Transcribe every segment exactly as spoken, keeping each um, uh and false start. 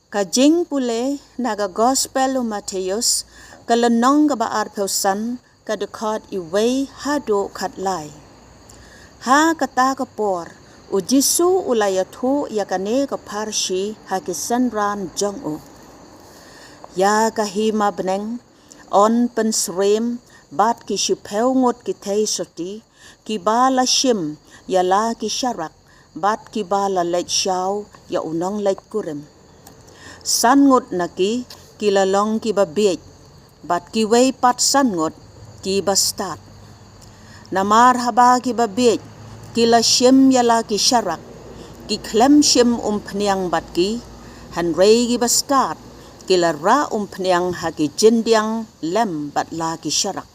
Ka jingpule na ka Gospel u Mathaios, ka lynnong kaba arphew san, ka dkhot wei haduh khatlai. Ha kata ka por, u Jisu u la ïathuh ïa kane ka pharshi ha ki synran jong u. Ïa ka hima bneng, yn pynsyriem bad ki shiphew ngut ki theisotti, kiba la shim ïa la ki sharak, bad kiba la leit shaw ïa u nongleit kurim. San ngut na ki, ki la long kiba bieit, bad kiwei pat san ngut, kiba stad. Namar haba kiba bieit ki la shim ïa la ki sharak, ki khlem shim umphniang bad ki, hynrei kiba stad ki la rah umphniang ha ki jyndiang lem bad la ki sharak.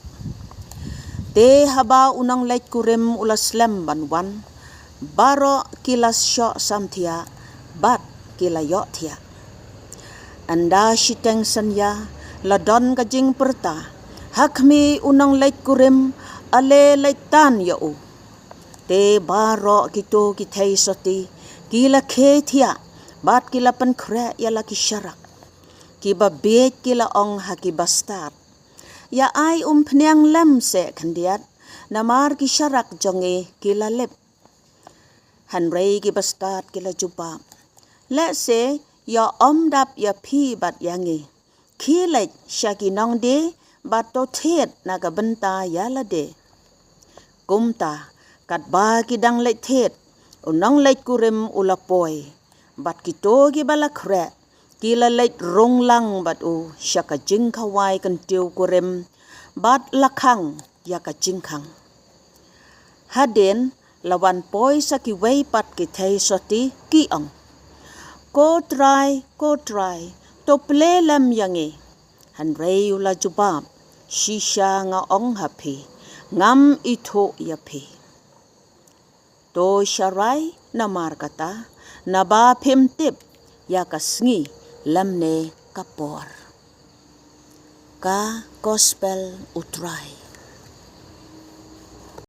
Te haba u nongleit kurim u la slem ban wan, baroh ki la shoh samthiah bad ki la ïohthiah. Ynda shiteng synñia la don ka jingpyrta, ha khmih u nongleit kurim, ale leit tan ïa u. Te baroh kito ki theisotti ki la khie thiah bad ki la pynkhreh ïa la ki sharak. Kiba bieit ki la ong ha kiba stad, ïa ai umphniang lem seh khyndiat, namar ki sharak jong ngi ki la lip. Hynrei kiba stad ki la jubab, lehse ïoh ym dap ïa phi bad ïa ngi. Khie leit sha ki nongdie bad to thied na ka bynta ïa lade. Kumta, katba ki dang leit thied, u nongleit kurim u la poi, bad kito kiba la khreh ki la leit rung lang bad u sha ka jingkhawai kyntiew kurim bad la khang ïa ka jingkhang. Hadien la wan poi sa kiwei pat ki theisotti, ki ong, Ko Trai, ko Trai, to plie lem ïa ngi. Hynrei u la jubab, shisha nga ong ha phi, ngam ithuh ïa phi. To sharai namar kata, naba phim tip ïa ka sngi lymne ka por. Ka Gospel u Trai.